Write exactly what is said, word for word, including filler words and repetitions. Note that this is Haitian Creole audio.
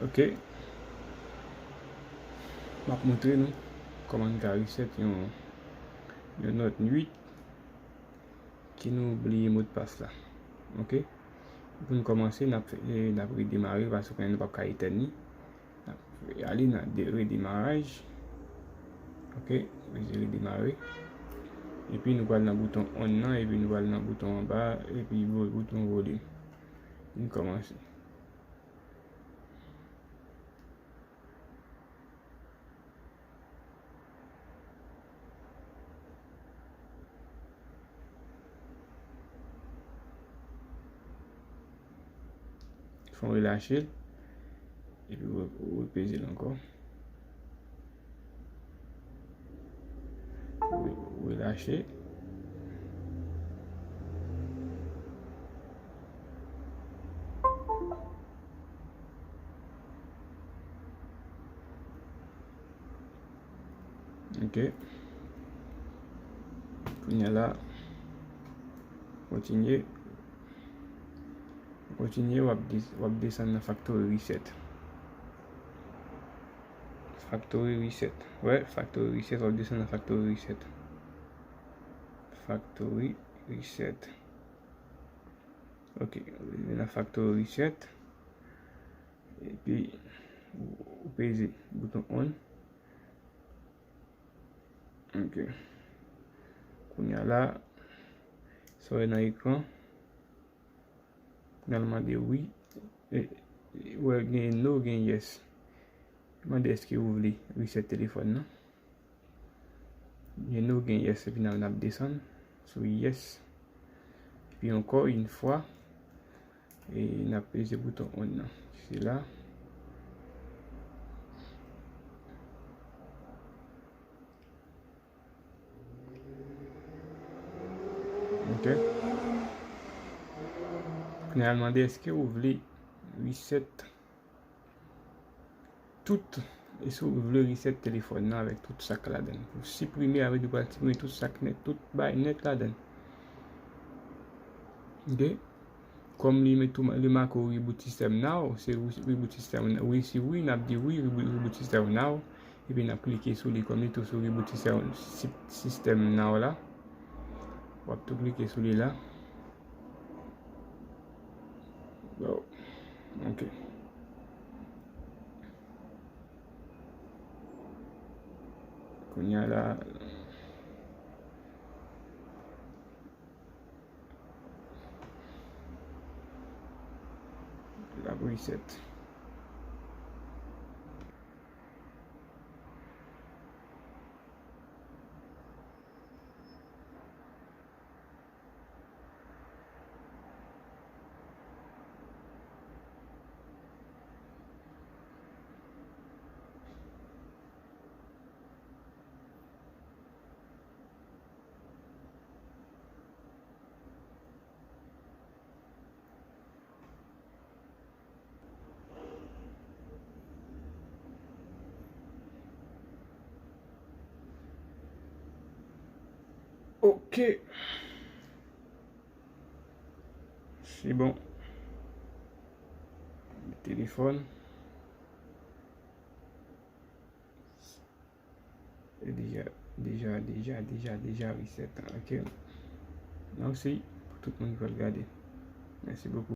Ok. M ap montre nou kòman n ka reset yon, yon Note uit ke nou bliye modpas la. Ok. Pou n kòmanse, n ap, n ap redemare paske kounye a nou p ap ka etèn li. N ap ale nan de-, redemaraj. Ok. Peze redemare. Epi nou pral nan bouton on nan, epi nou pral nan bouton anba, epi bouton volim. N kòmanse. Fè w relache l. Epi ou, ou repeze l ankò. Ou, ou relache. Ok. Kounye a la, kontinye. Kontinye, w ap des-, w ap desann nan factory reset. Factory reset. Wè, factory reset, w ap desann nan factory reset. Factory reset. Ok, rive nan factory reset. Epi, ou peze bouton on. Ok. Kounye a la, sa w wè nan ekran, pral mande wi. E, e, ou wè gen no, gen yes. Mande èske ou vle reset telefòn nan. Gen no, gen yes, epi n ap, n ap desann sou yes. Epi ankò yon fwa, e n ap peze bouton on nan. Se la. Ok. Kounye a l mande èske ou vle reset tout, e si w vle reset telefòn nan avèk tout sa k ladan l, pou siprime, avè di w pral siprime tout sa k nèt, tout bay nèt ladan l. Ok. Kòm li met tou, li make w reboot system now, se re-, reboot system, wi, si wi, n ap di wi, reboot, reboot system now. Epi n ap klike sou li kòm li tou sou reboot system, si-, system now la. W ap tou klike sou li la. Bon. Ok. Kounye a la, l ap reset. Ok. Se bon. Telefòn. E deja, deja, deja, deja, deja reset. Ok. Mèsi pou tout moun ki pral gade. Mèsi bokou.